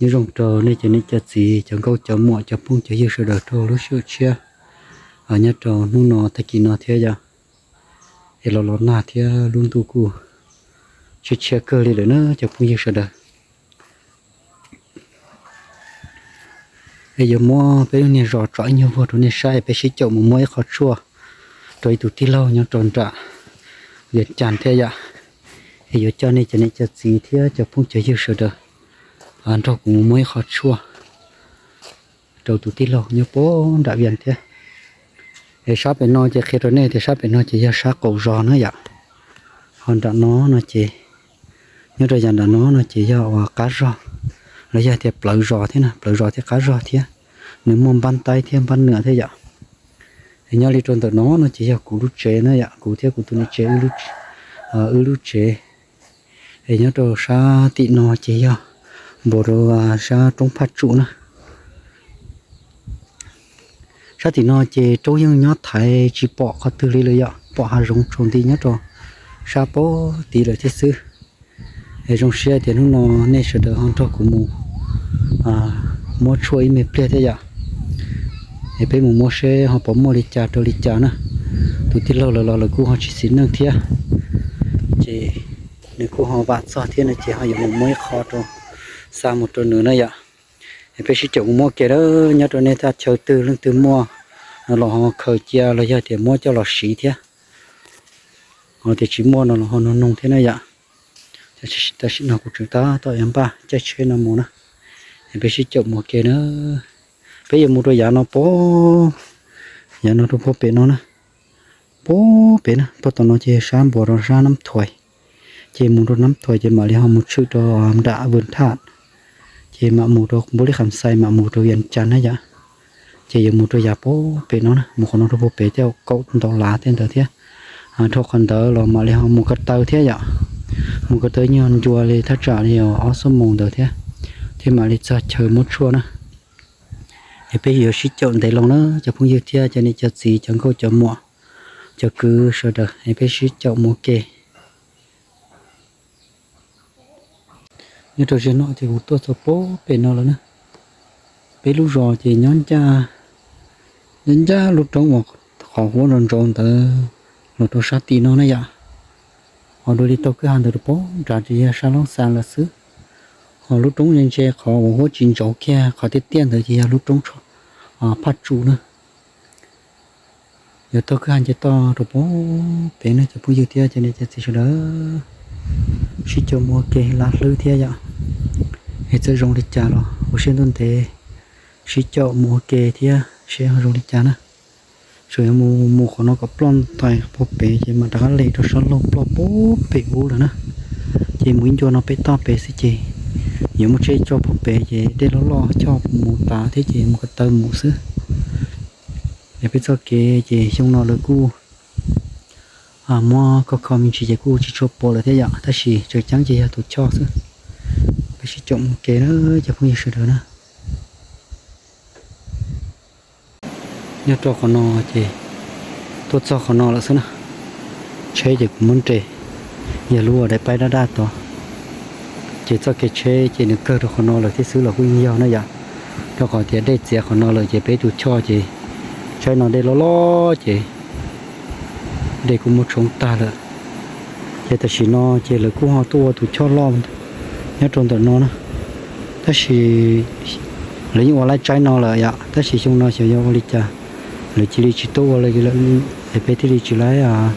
Nyob zoo rau nej cov niam cov txiv, cov nkauj cov muam, cov phooj cov ywg sawv daws rau lub sij hawm tshiab nyob rau hnub no tag kis no thiab yom. Es los los nag thiab lub ntuj kuj tshiab tshiab kawg li lawm na cov phooj ywg sawv daws. Es yuav muab peb lub niag zos tsom ib nyuag vuag rau nej saib, es peb sib caum mus muab ib qho tshuaj rau ib tug tij laug nyob rau nram Vias Cas thiab yom. Es yuav coj nej cov niam cov txiv thiab cov phooj cov ywg sawv daws nrog kuv mus muab ib qho tshuaj rau tus tij laug nyob puag nram Vias thiab. Es sab pem no ces qhia rau nej tias sab pem no ces yog sab qaum zos na yom. Ho nram no no ces, nyob rau yav nram no no ces yog uas qab zos, los yog tias plawv zos thiab na, plawv zos thiab qab zos thiab. Nws muaj npab taib thiab npab nwam thiab yom. Es nyob li rau ntawm no no ces yog kuv lub tsev na yom, kuv thiab kuv tus niam tsev wb lub tsev. Es nyob rau sab tim no ces yog npuas rau sab roob Phaj Tsum na. Sab tim no ces roob yeej nyob thaiv tsis pom qhov twg li lawm yom, pom hav zoov tsaus nti nyob rau sab pem tid lawm thiab xwb. Es zoo siab tias hnub no nej sawv daws ho nrog kuv mus muab tshuaj ib me pliag thiab yom. Es peb mus muab seb ho puas muaj li cas rau li cas na. Tus tij laug lawv los lawv kuj ho tsis xis neej thiab, ces nws kuj ho vam txog thiab no ces ho yuav mus muab ib qho rau xa mus rau nws na yom. Es peb sib caum mus muab ke lawm, nyob rau nej thaj chaw twg leej twg muaj no los ho khaws cia los yog tias muab coj los siv thiab. Ho tias tsis muaj no los ho noog noog thiab na yom. Tam sim no kuv tseem tab tom yuav npaj caij tsheb no mus na. Es peb sib caum mus ke na. Peb yuav mus rau yav no puag, yav no rau puag pem no na. Puag pem na, puag tom no ces sab npuas rau sab Nab Thuais. Ces mus rau Nab Thuais ces mam li ho mus tshwm rau nram Vwm Thaj, ces mam mus rau Npuab Lib Kham Xais, mam mus rau Vias Cas na yom. Ces yuav mus rau yav puag pem no na, mus qhov no rau puag pem tej kaum ntau lav tej ntawd thiab. Dhau qhov ntawd los mam li ho mus ko taw thiab yom. Mus ko taw nyuag ncua li thaj tsam li ob xuab moos ntawd thiab, thiab mam li txog chaw muab tshuaj na. Es peb yuav sib caum ntev loo na cov phooj ywg thiab cov niam cov txiv, cov nkauj cov muam, cov kwv sawv daws, es peb sib caum mus ke. Nyob rau ziag no ces kuv tuaj txog puag pem no lawm na. Peb lub zos ces nyob ncaj, nyob ncaj lub roob uas qhov huab nrau nrau ntawd los rau sab tim no na yom. Ho dua li taug kwj ha ntawd rau puag nrad ces yog sab Loob Xas lawm xwb. Ho lub roob ntse ntse qhov uas huab tsis ntsauv kiag qhov tiaj tiaj ntawd ces yog lub roob Phaj Tsum na. Yuav taug kwj ha nce toj rau puag pem no cov phooj ywg thiab cov niam cov txiv sawv daws, sib caum mus ua ke laj hlwb thiab yom. Es txawm zoo li cas los ua siab ntuj ntev sib caum mus ua ke thiab seb ho zoo li cas na. Tseem yuav mus mus qhov no kom ploj ntais puag pem ces mam rov qab lem rau sab laug ploj puag pem ub lawm na. Ces mus ib ncua no pem toj pem xwb ces yuav muaj tsheb coj puag pem ces dej loj loj coj mus tas thiab ces mus ko taw mus xwb. Es peb txoj kev ces xyoo no lawv kuj muab kho kho me ntsis ces kuj tsis tshua puas lawm thiab yom, tab sis tseem ceeb ces yog tus choj xwb. Peb sib caum mus ke na cov phooj ywg sawv daws na. Nyob rau qhov no ces tuaj txog qhov no lawm xwb na. Tsheb ces kuv muab nres, yog lub uas daim paib daj daj tod. Ces txoj kev tsheb ces nws kawg rau qhov no lawm thiab xwb los kuj yeej yog na yom. Rau qhov tias dej txiav qhov no lawm ces peb tus choj ces tsaib no dej loj loj ces dej kuj muab tshoob tag lawm. Ces tam sim no ces lawv kuj ho tuaj ua tus choj loj nyob rau ntawm no na. Tab sis lawv yeej ua laib tsaib no lawm yom, tab sis xyoo no xyov yog ua li cas lawv cia li tsis tuaj ua li lawm, peb thiaj li tsis laib,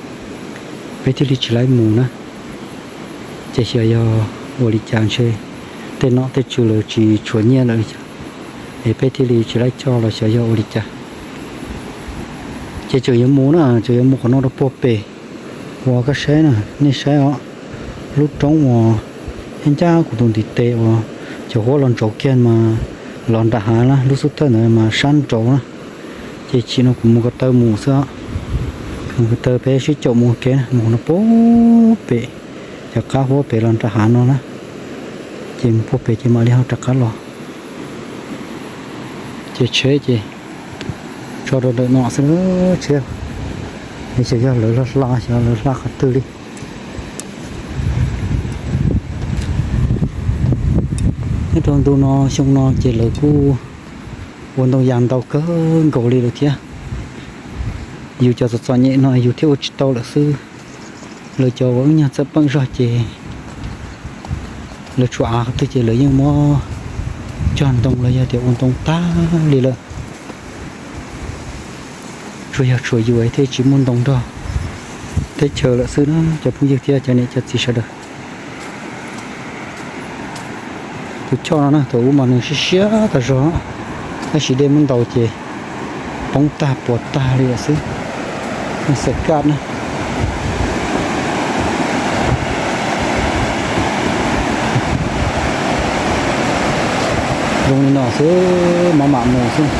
peb thiaj li tsis laib mus na. Ces xyov yog ua li cas ntshe tej nom tej tswv lawv tsis tshuav nyiaj lawm li cas, es peb thiaj li tsis laib coj los xyov yog ua li cas. Ces tseem yuav mus na, tseem yuav mus qhov no rau puag pem uas koj saib na, nej saib os, lub roob uas ncaj kuv tus ntiv tes uas cov huab los ntsauv kiag mas los nram hav na, lub xub thawj ntawd mas sab nraud na. Ces chim no kuv mus ko taw mus xwb os, mus ko taw peb sib caum mus ua ke na, mus no puag pem, cov qab huab pem los nram hav no na. Ces mus puag pem ces mam li ho rov qab los. Ces tsheb ces tso rau ntawm no xwb na, tsheb. Es xyov yog lawv hla, xyov lawv hla qhov twg li. Nyob rau ntu no xyoo no ces lawv kuj ua ntoo yas ntau kawg nkaus li lawm thiab. Yus cov txom txom nyem no yus thiaj ua tsis tau lawm xwb. Lawv cov uas wb nyuag txawj peej zog ces lawv tshuav av qhov twg ces lawv yeej muab cog ntoo los yog tias ua ntoo tag li lawm. Tsuas yog tshuav yus thiaj tsis muaj ntoo nrog teb chaws lawm xwb na cov phooj ywg thiab cov niam cov txiv sawv daws. Tus choj no na thaum ub mas nws siab siab tas zog, tab sis dej muab ntaus ces poob tag puas tag li lawm xwb. Xaim kaj na. Zoo li no xwb, mam mam mus xwb.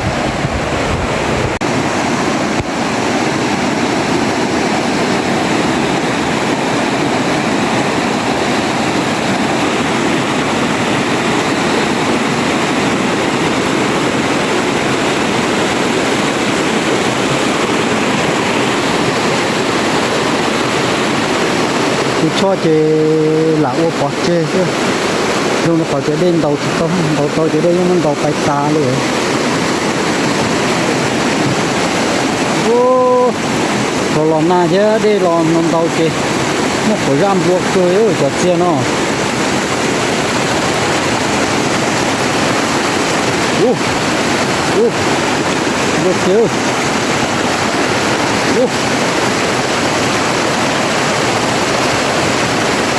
Tus choj ces lam ua pov tseg xwb, zoo li qhov tias dej ntaus tsis tau, ntaus tau ces dej yeej muab ntaus pais tas li. Los los nag thiab dej los ntaus ces muaj quav zaj nplua kawg cov txiag no. Ub, ub, nplua tiag. Ub,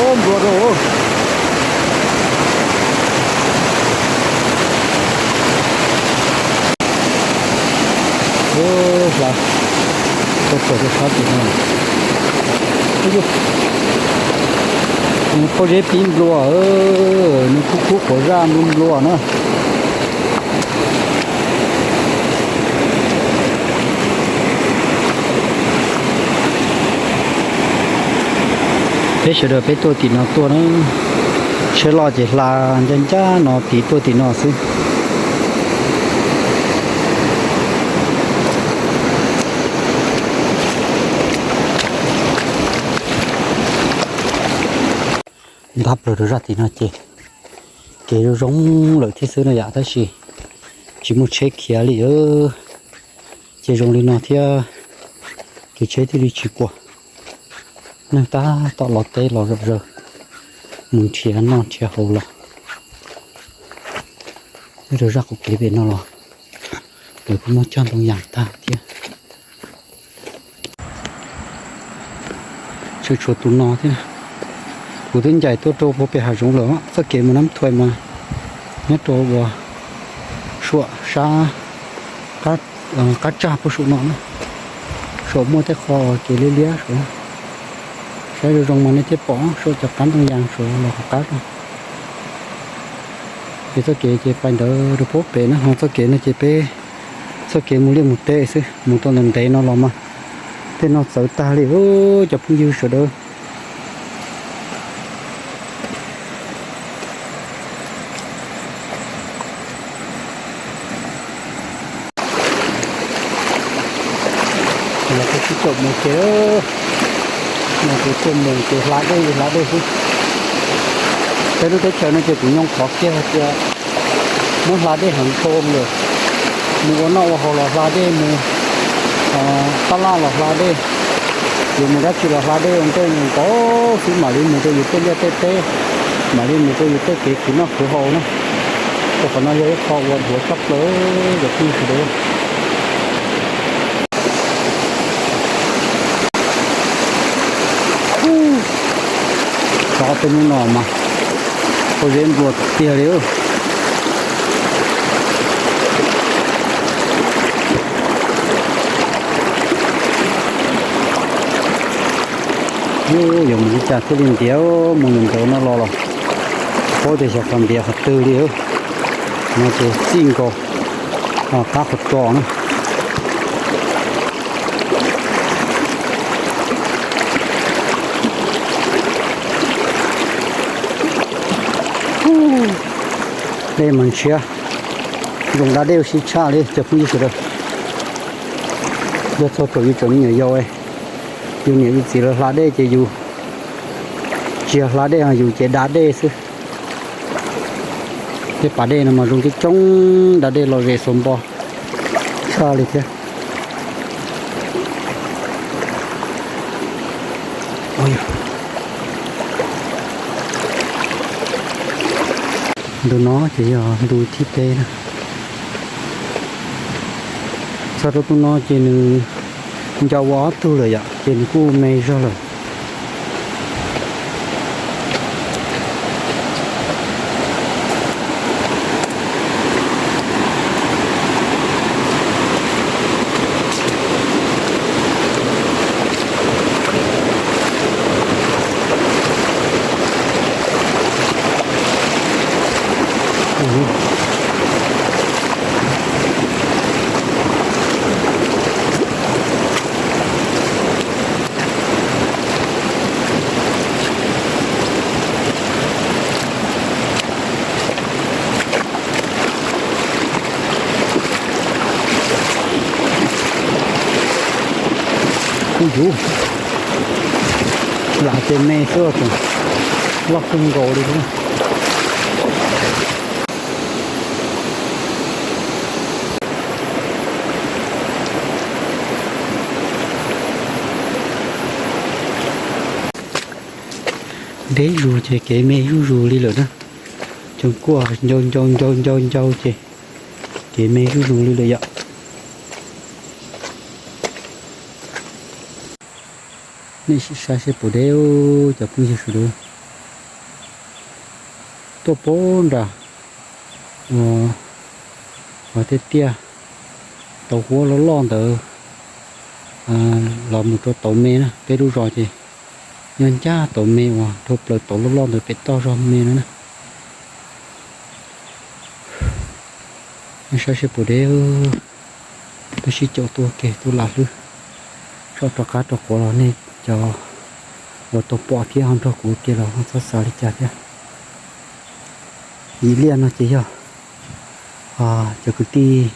ub, nplua rau. Hla, tau txog rau sab tim no. Nws pob zeb pib nplua, nws kub kub quav zaj nplua nplua na. Peb sawv daws peb tuaj tim no tuaj na, tsheb loj ces hla ncaj ncaj no tid tuaj tim no xwb. Ntab plaws rau zaj tim no ces kev zoo zoo lawm thiab xwb no yom, tab sis tsis muaj tsheb khiav li. Ces zoo li no thiab, kev tsheb thiaj li tsis puas. Neeg tab tom los teb los zom zaws, mus nrhiav noj nrhiav haus los. Nyob rau zaj qaum kev pem no los lawv kuj muab cog ntoo yas tag thiab. Tseem tshuav tus no thiab. Kuv twb ncaim tuaj rau puag pem hav zoov lawm, txoj kev mus Nab Thuais mas nyob rau uas suam sab qab tsag puag saum no na. Saum muaj tej qho kev liab liab saum. Saib zoo zoo mas nej thiaj pom saum cov qab ntoo yas saum los qhov qab. Ces txoj kev ces pais ntawd rau puag pem na, ho txoj kev no ces peb txoj kev mus liaj mus teb xwb, mus tau ntev ntev no los mas tej no txawv tag li cov phooj ywg sawv daws. Los kuv sib caum mus ces, no kuv tuaj mus ces hla dej hla dej xwb. Peb lub teb chaws no ces kuv nyoo qhov kiag hais tias muab hla dej heev dhau lawm. Mus ua noj ua haus los hla dej, mus tab laj los hla dej, yus mus dab tsi los hla dej ua ntej mus nkaus xwb mam li mus rau yus tej liaj tej teb, mam li mus rau yus tej kev khwv noj khwv haus na. Rau qhov no yog ib qho uas dhuav tshaj plaws cov phooj ywg sawv daws. Tso tej hnub no mas pob zeb nplua tiag li. Yuav mus li cas thiaj li ntiav, mus nraum nraud no los los paub tias xyov qhov ntiav qhov twg li. No ces txij nkaus qab qhov ros na. Dej mas ntshiab, zoo da dej ua si tshaj li cov phooj ywg sawv daws. Yog txog thaum yus tseem me nyuam yaus, yus niam yus txiv lawv hla dej ces yus tsis yog hla dej, yus ces da dej xwb. Tej pas dej no mas zoo coob coob, da dej los ze xuas npo tshaj li thiab. Ntu no ces yog ntu thib peb na. Txog rau tus no ces nws nco ua ob tug lawm yom, ces nws kuj me zog lawm. Kuj yuv, lam ces me xwb tseem loj kawg nkaus li. Deb zus ces kev me zuj zus li lawm na. Cov kuaj ncau ncau ncau ncau ncau ces kev me zuj zus li lawm yom. Nej sim saib seb puas deb, cov phooj ywg sawv daws. Tuaj pem nram uas tiaj tiaj, tauv huab loj loj ntawd los mus rau tauv me na. Peb lub zos ces nyob ncaj tauv me uas dhau plaws tauv loj loj ntawd pem toj zog me no na. Nej saib seb puas deb. Peb sib caum tuaj ke tuaj lam hlwb, tso rov qab rov quav los nej cov uas tau pom thiab ho nrog kuv ke los ho txhob xav li cas thiab. Yim liaj no ces yog cov kwv tij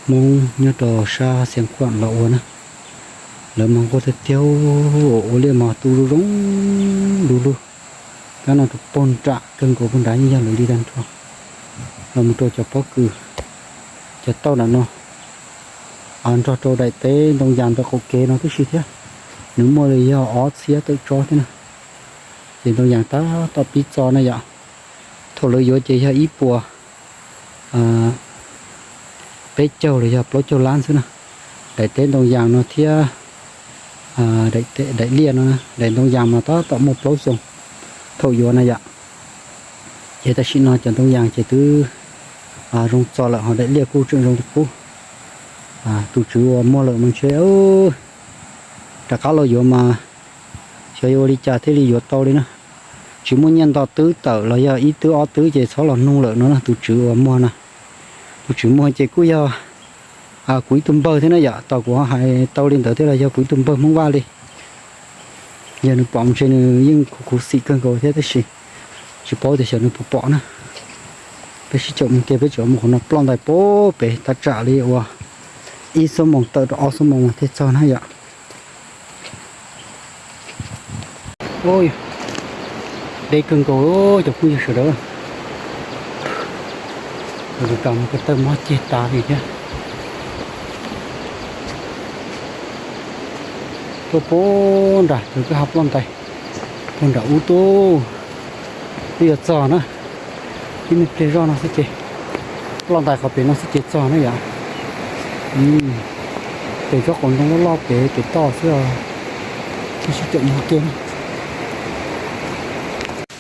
Hmoob nyob rau sab Xeev Khuam los ua na. Lawv mas nquag tiag tiag, ua liaj mas tu zoo zoo lug lug. Kab no rau puag nram kawg nkaus puag nrad yeej yog lawv li tag nrho. Los mus rau cov pob kws, cov tauj nram no, nrog rau daim teb ntoo yas ntawm qaum kev no tib si thiab. Nws muaj li yog ob txhiab tawm tsob thiab na. Ces ntoo yas tab tom pib txo na yom. Thaum lawv yuav ces yog ib puas peb caug los yog plaub caug lab xwb na. Daim teb ntoo yas no thiab daim liaj no, daim ntoo yas mas tab tom muaj plaub xyoo thaum yuav na yom. Ces tam sim no cov ntoo yas ces twb zoo txo lawm, ho daim liaj kuj tseem zoo li qub. Tus tswv uas muag lawm mas ntshe rov qab los yuav mas xyov yuav ua li cas thiaj li yuav tau li na. Tsis muaj nyiaj nto twb tawm los yog ib twb ob twb ces txhob los nug lawm no na, tus tswv uas muag na. Tus tswv muag ces kuj yog kuv ib tug npawg thiab na yom, tos kuv hais tau li ntawd thiab los yog kuv ib tug npawg Hmoob Vaj li. Yog nws pom mus ntshe nws yeej khuv khuv xim kawg nkaus thiab tab sis tsis paub tias xyov nws puas pom na. Peb sib caum mus ke, peb tseem mus qhov no ploj ntais pem thaj tsam li uas ib xuab moos tawm rau ob xuab moos mas thiaj txog na yom. Deb kawg nkaus cov phooj ywg sawv daws. Mus ko taw mob ceg tas li thiab. Tuaj pem nram cov kwj ha ploj ntais, pem nram ub tuaj, twb yuav txog na. Ib me pliag zoj no xwb ces, ploj ntais qhov pem no xwb ces txog na yom. Pem tsob qau ntoo loj loj pem pem toj xwb os. Peb sib caum mus ke na.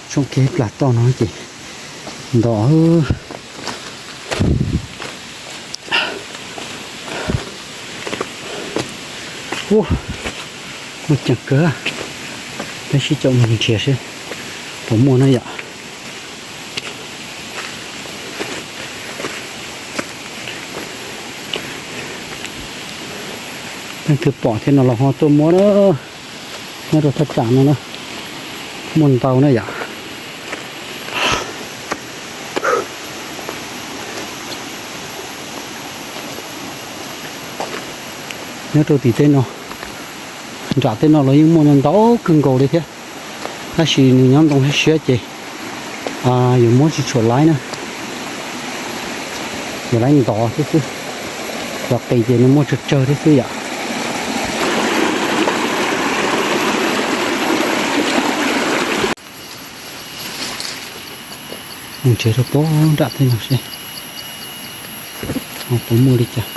Tsoo kev plas toj no ces nto. Ub, muaj ceem kawg. Peb sib caum mus nrhiav seb puas muaj na yom. Leej twg pom thiab no los ho tuaj muab na. Nyob rau thaj tsam no na, muaj ntau na yom. Nyob rau tim tej no, nram tej no los yeej muaj ntau kawg nkaus li thiab, tab sis nws nyob ntoo siab siab ces yuav muab tsis tshua laib na. Yuav laiv ntov thiab xwb, cov qis ces nws muaj tsawg tsawg thiab xwb yom. Mus nrhiav rau pem nram tej no seb ho puas muaj li cas.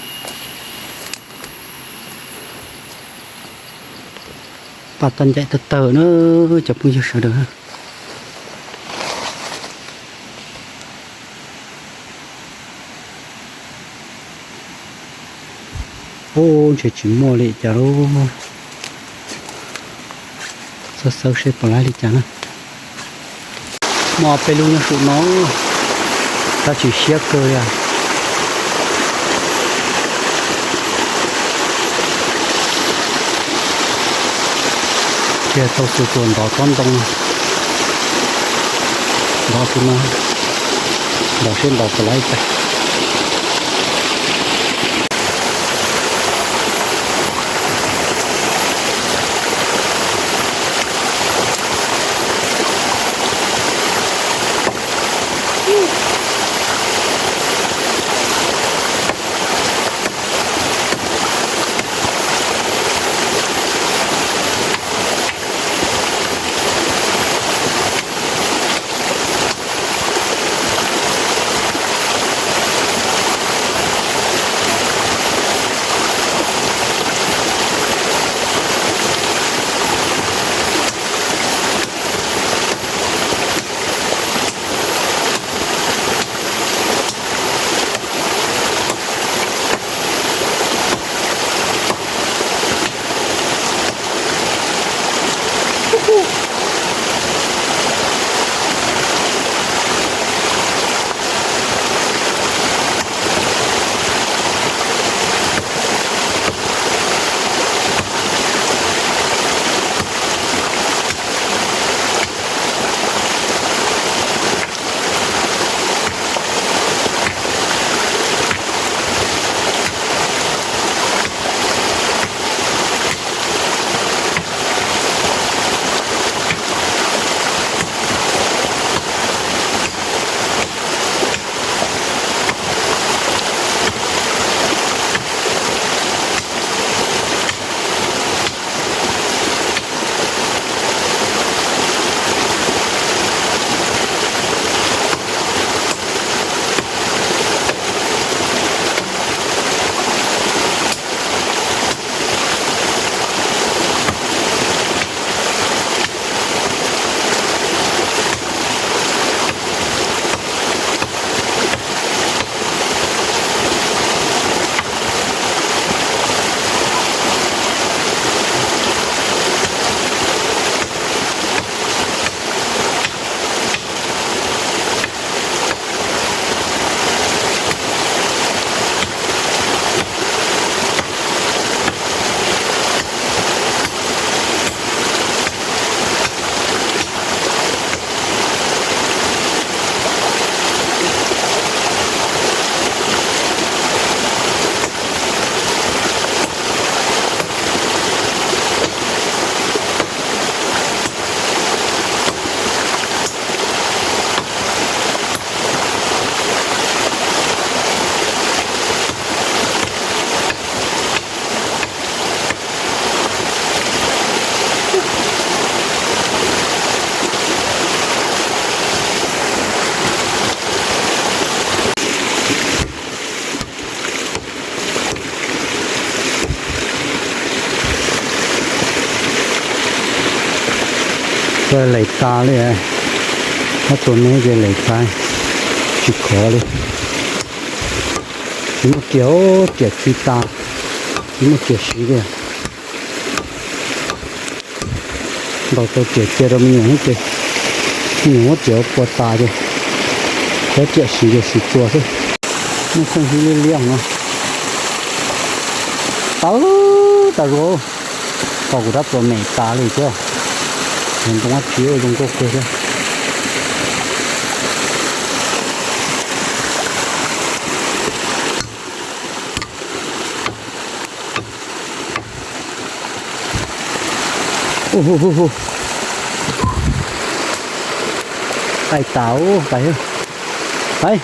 Paj tag ncaim tawg tawg na cov phooj ywg sawv daws. Ub, ntshe tsis muaj li cas lauj. Xawb xawb seb puas laiv li cas na. Muaj peb lub nyob saum no, tab sis siab kawg li. Kiag tau xu tuas ntov tsob ntoo, ntov xwb no, ntov seb ntov puas laiv cas. Lais tas li, ob tug me ces lais tas, tsis khov li. Tsis muaj riam, riam txi tas, tsis muaj riam siv li. Ntaus tau riam cia rau me nyuam ces me nyuam muab riam ua puas tas ces cov riam siv ces siv txuas xwb. Muaj xeej xwb liab liab no. Tawv tas zuag, tau kuv rab txuas mem tas li thiab. Ntoo dab tsi zoo nkauj kawg thiab. Hu hu hu, qaij tas, qaij, qaij.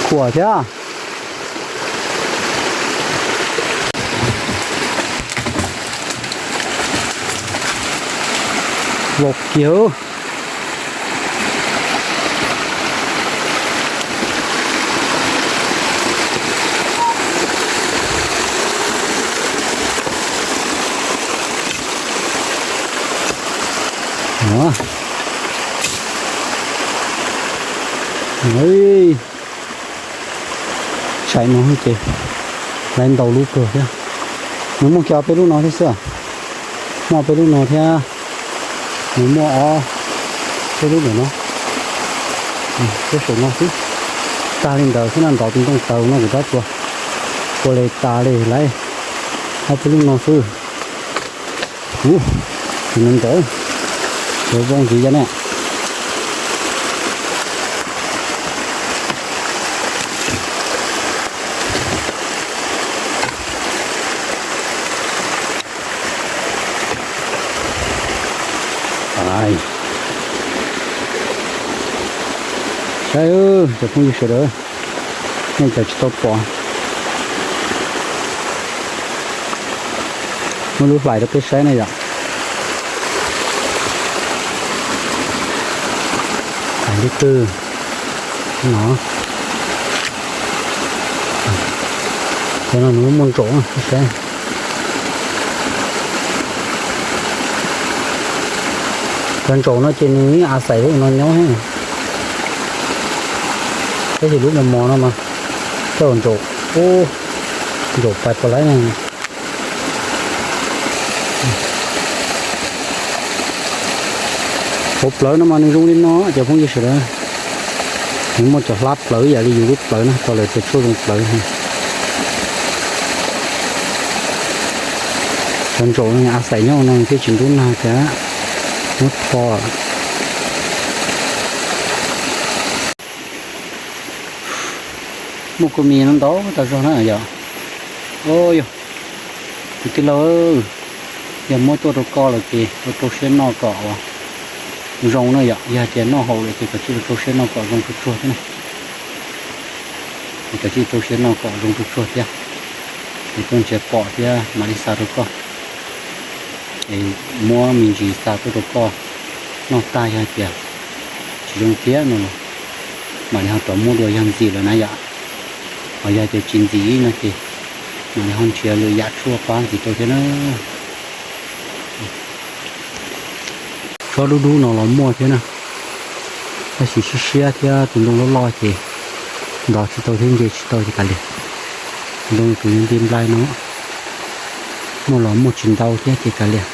Khuam thiab. Vau kiag. Saim no ces laiv ntau lub kawg thiab. Nws muaj kiag ob peb lub no thiab xwb. Muaj ob peb lub no thiab. Nws muaj ob peb lub ntawm no. Peb saum no xwb. Tag li ntawd xwb na, ntov tus ntoo taws no kuv tab tsuas ua li tas li laiv ob peb lub no xwb. Ub, tus no ntov, tus zoo ntxiv yog ne. Saib cov phooj ywg sawv daws, nej cov tsis tau pom, muaj lub hlais rau peb saib na yom. Hlais lub twg no. Cov no nws muaj ntsaum saib. Cov ntsaum no ces nws yeej a xais lub no nyob. Tab sis lub mos mos no mas coj ntsaum, ntsaum pais puas laib ne. Hauv plawv no mas nws zoo li no cov phooj ywg sawv daws. Nws muaj cov hlab plawv ib yam li yus lub plawv na, tau lawm tias tshuaj zoo plawv. Cov ntsaum a xais nyob no thiaj tsis ntub nag thiab muab tho. Muaj kua mis no ntau tas zog na yom. Yog, kwv tij laug, yog muab tuaj rau koj lawm ces ua rau siab noj kom zoo na yom. Yog hais tias noj haus lawm ces koj tsij rau siab noj kom zoo tsuag tsuag thiab na. Es koj tsij rau siab noj kom zoo tsuag tsuag thiab, es tuaj nrhiav pom thiab mam li xa rau koj. Es muab me ntsis xa tuaj rau koj noj tag, yog hais tias tsis zoo thiab no los mam li ho rov muab dua yog ntxim lawm na yom. Ho yog tias tsis ntxim no ces mam li ho nrhiav lwm yam tshuaj pab ntxiv rau thiab na. Tsob dub dub no los muaj thiab na, tab sis siab siab thiab tus ntoo loj loj ces ntov tsis tau thiab nce tsis tau ces kav liam. Tus ntoo tus nti nplai no muaj los muaj tsis ntau thiab ces kav liam.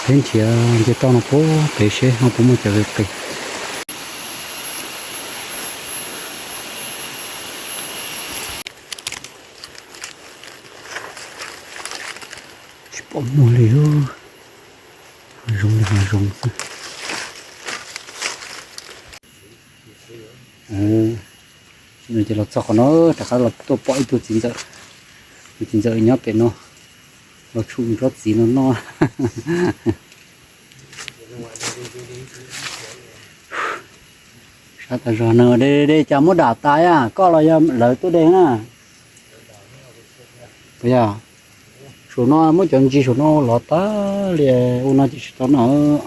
Peb nrhiav nce toj no puag pem seb ho puas muaj cov qis qis. Tsis pom muaj li. Hav zoov li hav zoov xwb. Nws ces los txog qhov no rov qab los tuaj pom ib tug txiv ntxawm. Tus txiv ntxawm nyob pem no los tshum nws tsob txiv no noj. Sab tas zog no, de de cas muab dam tas a, koj los yog lawv tuaj de na? Puas yog? Saum no muab cov ntsis saum no lov tag li, ua no ces tsis tau noj.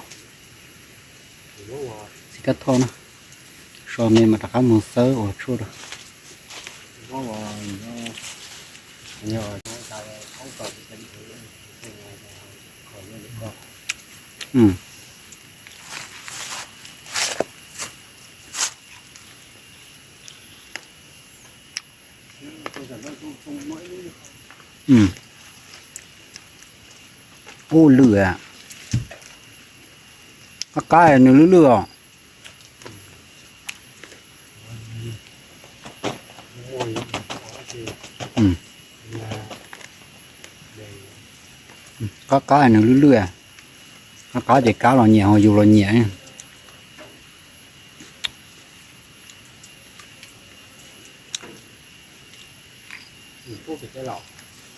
Txiv kab thoj na, so me mas rov qab mus xawb ua tshuaj rau. Ub, lwj, qab qab nws lwj lwj os. Qab qab nws lwj lwj, qab qab ces kab los nyiam ho yus los nyiam.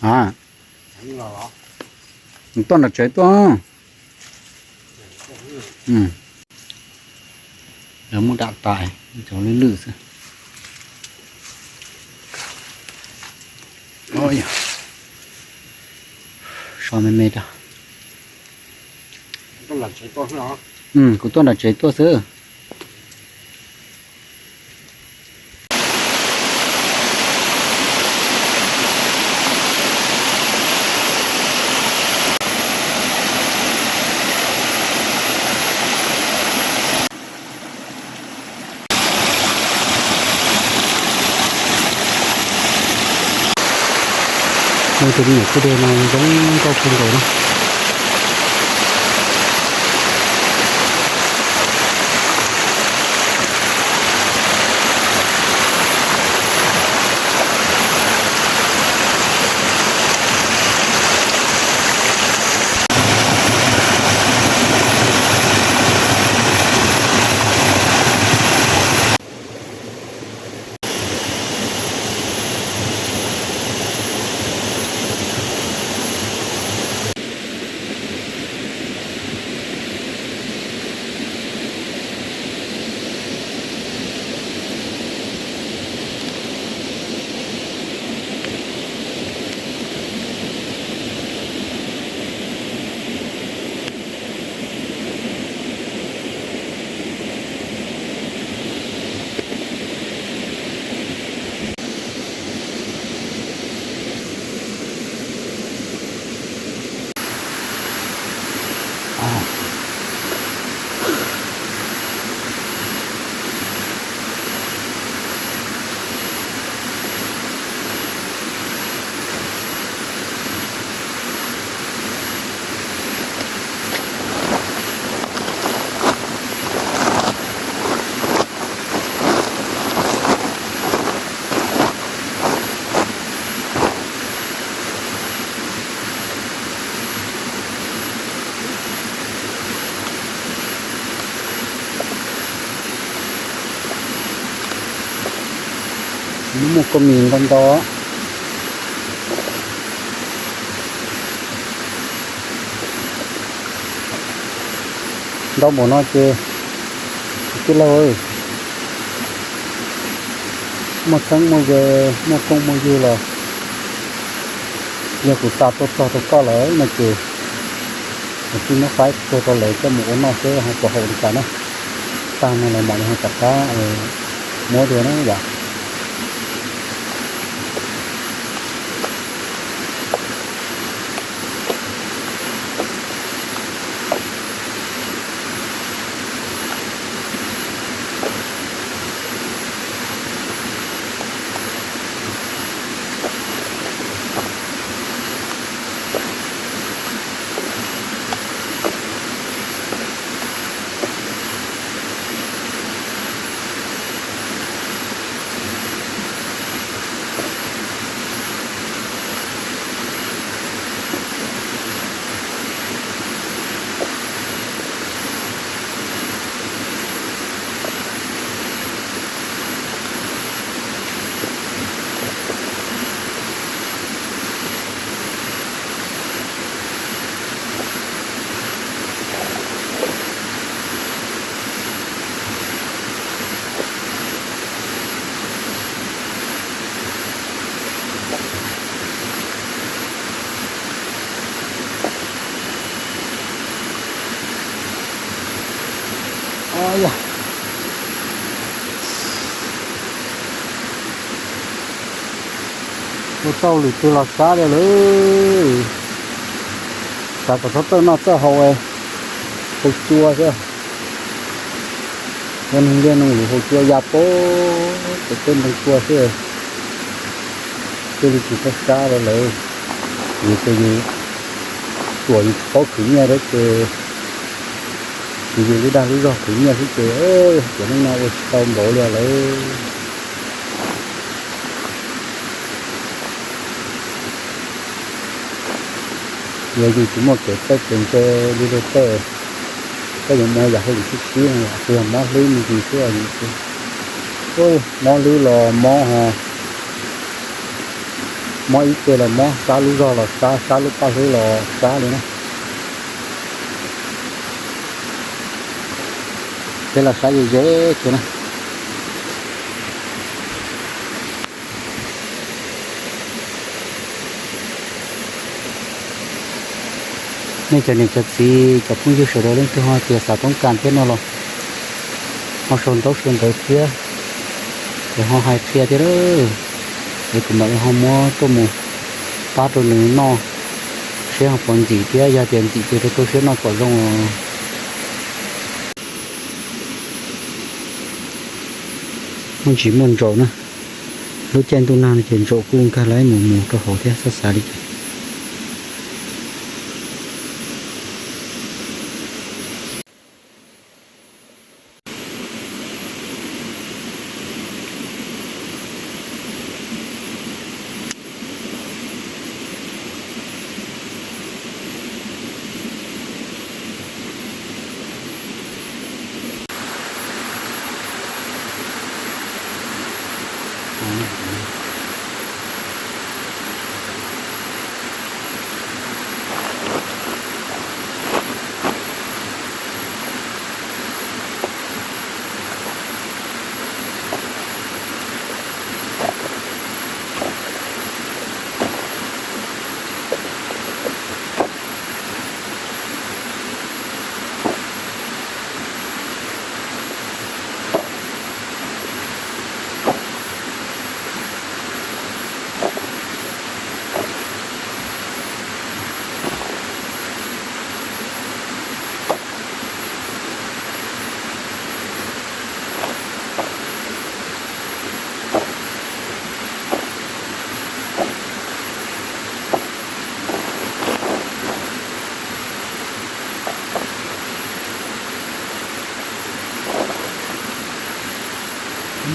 A, nws tuaj nram tsev tuaj. Lawv muab dam tas, cov lwj lwj xwb. So me me rau. Kuv tuaj nram tsev tuaj xwb. Tus me nyuam kwj deg no zoo nkauj kawg nkaus na. Muaj kua mis ntau ntau. Ntau npaum no ces tij laug, muaj txheeb muaj ze, muaj phooj muaj ywg los yog kuv xa tuaj txog rau koj lawm no ces kuv tij muab faib tuag rau lawv coj mus ua noj seb ho puas haum li cas na. Tag no lawv mam li ho rov qab muab dua na yom. Ua tau lwm tus los sab li lawm. Xav kom txhob txawj noj txawj haus, haus cua xwb. Yog neeg liaj neeg lus haus cua ya pab cov teb ntoo cua xwb. Thiaj li tsis txhob sab li lawm. Vim tias yus ruam yus tsis paub khwv nyiaj thiab ces yus yus lub dag lub zog khwv nyiaj xwb ces tiam neej no ua tsis tau npaum li lawm. Yog yus tsis muaj kev txawj kev ntse li luag tej, koj yuav muaj yam hauj lwm sib sib no yom, tsuas yog mob hlwb me ntsis xwb os yus. Mob hlwb los mob ho, mob ib ce los mob, sab lub zog los sab, sab lub paj hlwb los sab li na. Peb los saib ze ze kiag na. Nej cov niam cov txiv cov phooj ywg sawv daws leej twg ho tias xav toob kas thiab no los ho sau ntaub sau ntawv thiab, ces ho hais qhia thiab lawm, es kuv mam li ho muab tuaj mus pab rau nws noj, seb ho puas ntxim thiab, yog tias ntxim ces rau tuaj siab noj kom zoo os. Muaj ntsis muaj ntsaum na, lub caij ntuj nag no ces ntsaum kuj nkag laib mus mus rau hauv thiab, txhob xav li cas.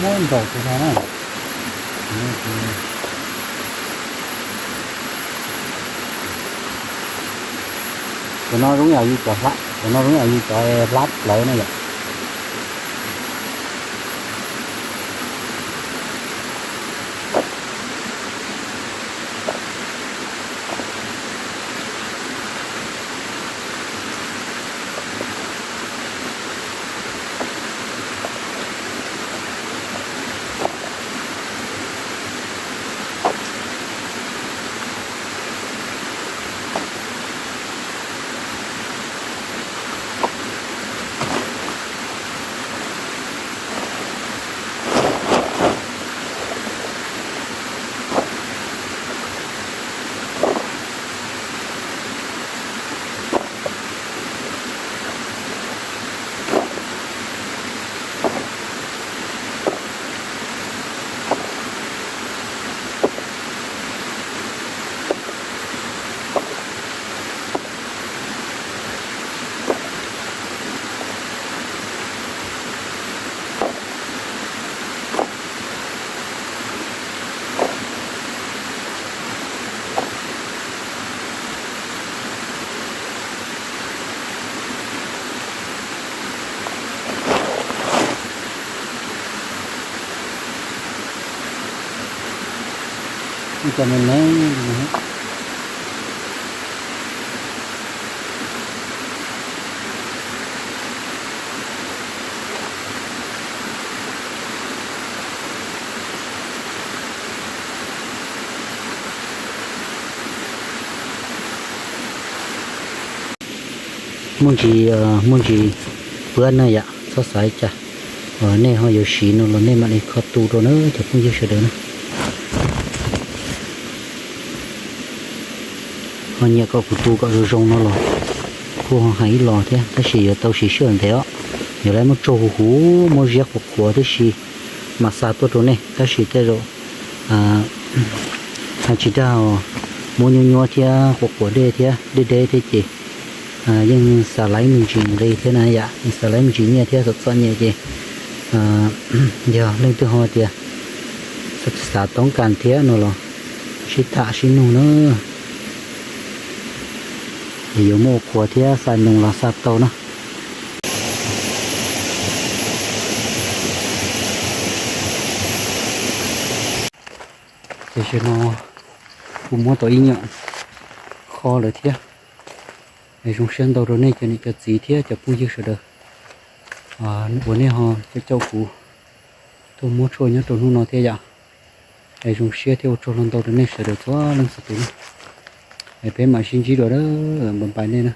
Muab nraum tus no na. Cov no zoo yam yus cov hlab, cov no zoo yam yus cov hlab plawv na yom. Cov me me. Muaj ntsis, muaj ntsis puab na yom, txhob xav li cas. Nej ho yuav siv no los nej mam li kho tu rau na cov phooj ywg sawv daws na. Ho nyiam kom kuv tu kom zoo zoo no los kuj ho hais ib los thiab, tab sis yuav tau siv sij hawm ntev os. Yuav lawv muab tsaug huv huv, muab ziab qhuav qhuav tib si mam xa tuaj rau nej, tab sis tej zaum hais tsis dag, muab nyuab nyuab thiab qhuav qhuav dej thiab deb deb thiab ces yeej xa laib me ntsis nqi thiab na yom, yeej xa laib me ntsis nyiaj thiab txom txom nyem ces yog leej twg ho tias xav toob kas thiab no los sib tham sib nug na, yuav muab ua qhuav thiab xa noog los xa tau na. Ces zaum no kuv muab tau ib nyuam kho lawm thiab. Zoo siab ntau rau nej cov niam cov txiv thiab cov phooj ywg sawv daws. uas nej ho caum kuv tuaj muab tshuaj nyob rau hnub no thiab yom. Es zoo siab thiab ua tsaug ntau rau nej sawv daws txhua leej txhua tus. Es peb mam sib ntsib dua, npam npais nej na.